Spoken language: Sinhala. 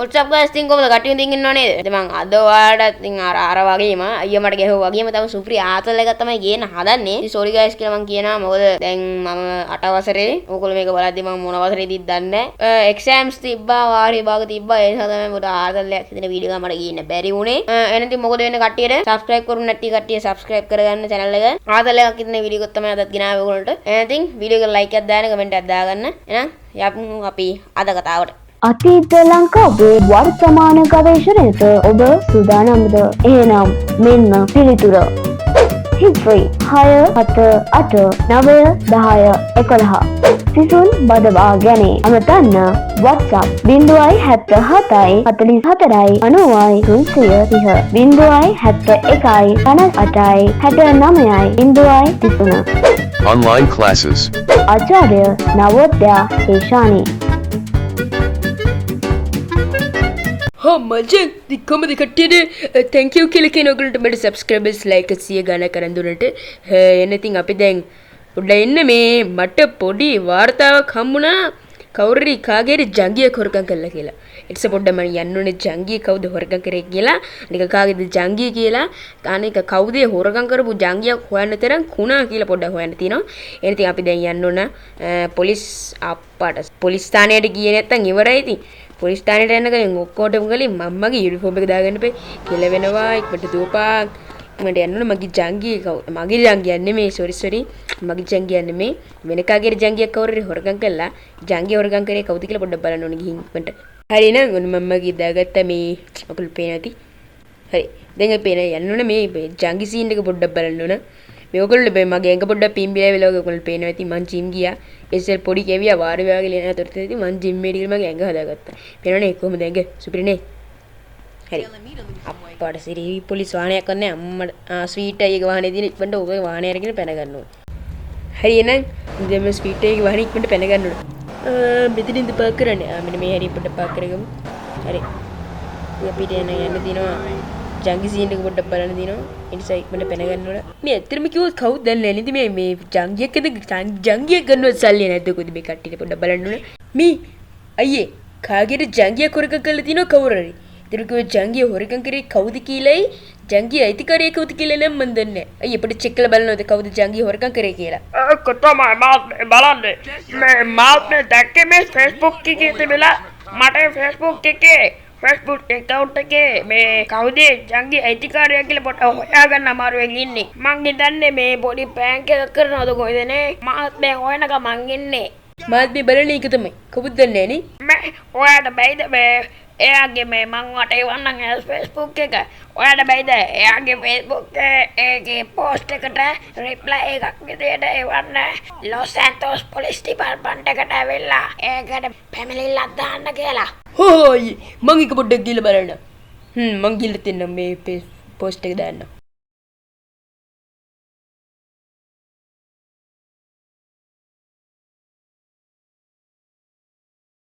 What's up guys, ඉතින් කොහොමද කට්ටිය? ඉතින් ඉන්නව නේද? ඉතින් මං අද ඔයාලට ඉතින් අර අර වගේම අයියා මට ගැහුවා වගේම තව සුපිරි ආතල් එකක් තමයි ගේන්න හදන්නේ. ඉතින් සෝරි ගයිස් කියලා මං කියනවා, මොකද දැන් මම 8 වසරේ. ඕගොල්ලෝ මේක බලද්දි මං මොන වසරේදීත් දන්නේ නැහැ. එක්සෑම්ස් තිබ්බා, වාර විභාග තිබ්බා. ඒ නිසා තමයි පොඩි ආතල් එකක් හිතෙන වීඩියෝ එක මට ගේන්න බැරි වුණේ. එහෙනම් ඉතින් මොකද වෙන්නේ, කට්ටියට සබ්ස්ක්‍රයිබ් කරුනේ නැති කට්ටිය සබ්ස්ක්‍රයිබ් කරගන්න channel එක. ආතල් එකක් හිතෙන වීඩියෝ එකක් තමයි අදත් ගෙනාවේ ඔයගොල්ලන්ට. එහෙනම් ඉතින් වීඩියෝ එකට ලයික් එකක් දාන්න, කමෙන්ට් එකක් දාගන්න. එහෙනම් යමු අපි අද කතාවට. අතීත ලංකාවේ වර්තමාන ගවේෂණයට ඔබ සූදානම්ද? එහෙනම් මෙන්න පිළිතුර. History 6 7 8 9 10 11. සිසුන් බදවා ගැනේ. අමතන්න WhatsApp 077යි 44යි 90යි 330, 071යි 58යි 69යි 033. Online classes. ආචාර්ය නවෝද්‍යා හේෂානි. හා මචං, ඉතින් කොහමද කට්ටියට? Thank you කියලා කියන ඔයගොල්ලන්ට මට සබ්ස්ක්‍රයිබර්ස් ලයික් 100 ගණන් කරන් දුන්නට. එන්න ඉතින් අපි දැන් පොඩ්ඩක් එන්න. මේ මට පොඩි වාර්තාවක් හම්බුණා, කවුරු හරි කාගේ හරි ජංගියක් හොරකම් කළා කියලා. ඊට පස්සේ පොඩ්ඩක් මම යන්න ඕනේ ජංගිය කවුද හොරකම් කරේ කියලා. අනික කාගේද ජංගිය කියලා. අනික කවුද ඒ හොරකම් කරපු ජංගියක් හොයන්න තරම් කුණා කියලා පොඩ්ඩක් හොයන්න තියෙනවා. එහෙනම් ඉතින් අපි දැන් යන්න ඕන පොලිස් අප්පාට. පොලිස් ස්ථානයට ගියේ නැත්තම් ඉවරයි ඉතින්. පොලිස් ස්ථානයට යන්න කලින් ඔක්කොටම කලින් මම මගේ යුනිෆෝම් එක දාගන්න බෑ කියලා වෙනවා. ඉක්මනට දුවපන්. ඉක්මනට යන්න ඕන. මගේ ජංගිය කවු, මගේ ජංගියක් නෙමෙයි, සෝරි සෝරි, මගේ ජංගියක් නෙමෙයි, වෙන කාගේ හරි ජංගියක් කවුරු හරි හොරකම් කළා. ජංගිය හොරකම් කරේ කවුද කියලා පොඩ්ඩක් බලන්න ඕන ගිහින් ඉක්මනට. හරි නං, ඔන්න මම මගේ දාගත්ත. මේ ඔයගොල්ලෝ පේනවා ඇති. හරි, දැන් අපි එන යන්න ඕන මේ ජංගි සීන් එක පොඩ්ඩක් බලන්න ඕන. මේ ඔයගොල්ලෝ මේ මගේ ඇඟ පොඩ්ඩක් පිම්බිලා වෙලා වගේ ඔයගොල්ලෝ පේනවා ඇති. මං ජිම් ගියා. ඉස්සෙල් පොඩි කෙවියා වාර විභාගෙ ලියන අතරතුර ඉතින් මං ජිම් එකට ගිහලා මගේ ඇඟ හදාගත්තා. පේනවනේ කොහොමද ඇඟ? සුපිරිනේ. හරි, අප්පාට සිරි පොලිස් වාහනයක් වන්නේ අම්මට. ආ, ස්වීට් අයියගේ වාහනේ තියෙන. ඉක්මනට ඔගේ වාහනේ අරගෙන පැන ගන්න ඕන. හරි, එහෙනම් දැන් මේ ස්වීට් අයියගේ වාහනේ ඉක්මනට පැන ගන්න ඕන. මෙතනින්ද පාක් කරන්නේ? ආ, මෙන්න මේ හරිය පොඩ්ඩක් පාක් කරගමු. හරි, අපිට එන යන්න තියෙනවා. ජංගි සීන් එක පොඩ්ඩක් බලන්න තියෙනවා. ඒ නිසා ඉක්මනට පැන ගන්න ඕන. මේ ඇත්තටම කිව්වොත් කවුද දන්නේ නැහැ නේද? මේ මේ ජංගියක් ඇද ජංගියක් ගන්නවත් සල්ලි නැද්ද කොහොමද මේ කට්ටියට? පොඩ්ඩක් බලන්න ඕන. මේ අයියේ, කාගේද ජංගියක් හොරකම් කරලා තියෙනවා කවුරු හරි. ඒතර කිව්ව ජංගිය හොරකම් කරේ කවුද කියලායි ජංගිය අයිතිකාරයෙක් කවුද කියලා නම් මන් දන්නේ නැහැ. අයියේ, පොඩ්ඩක් චෙක් කරලා බලනවද කවුද ජංගිය හොරකම් කරේ කියලා? ඒක තමයි මාත් මේ බලන්නේ. මේ මාත් මේ දැක්කේ මේ ෆේස්බුක් එකේ තිබිලා. මට ෆේස්බුක් එකේ, ෆේස්බුක් ඇකවුන්ට් එකේ මේ කවුද ජංගි අයිතිකාරයා කියලා පොඩ්ඩක් හොයාගන්න අමාරුවෙන් ඉන්නේ. මං හිතන්නේ මේ පොඩි ප්‍රැන්ක් එකක් කරනවද කොහෙද නේ? මාත් මේ හොයන ගමන් ඉන්නේ. මාත් මේ බලන එක තමයි. කවුද දන්නේ නැහැ නේ. මේ ඔයාට බැයිද මේ එයාගේ, මේ මං වට එවන්නම් ෆේස්බුක් එක. ඔයාට බැයිද එයාගේ ෆේස්බුක් එකේ පෝස්ට් එකට රිප්ලයි එකක් විදියට එවන්න, ලොස් ඇන්තෝස් පොලිස් ඩිපාර්ට්මන්ට් එකට ඇවිල්ලා ඒකට පැමිණිල්ලක් දාන්න කියලා? හෝ අයියේ, මං එක පොඩ්ඩක් ගිහලා බලන්න. හ්ම් මං ගිහලා තින්නම්, මේ පෝස්ට් එක දාන්න.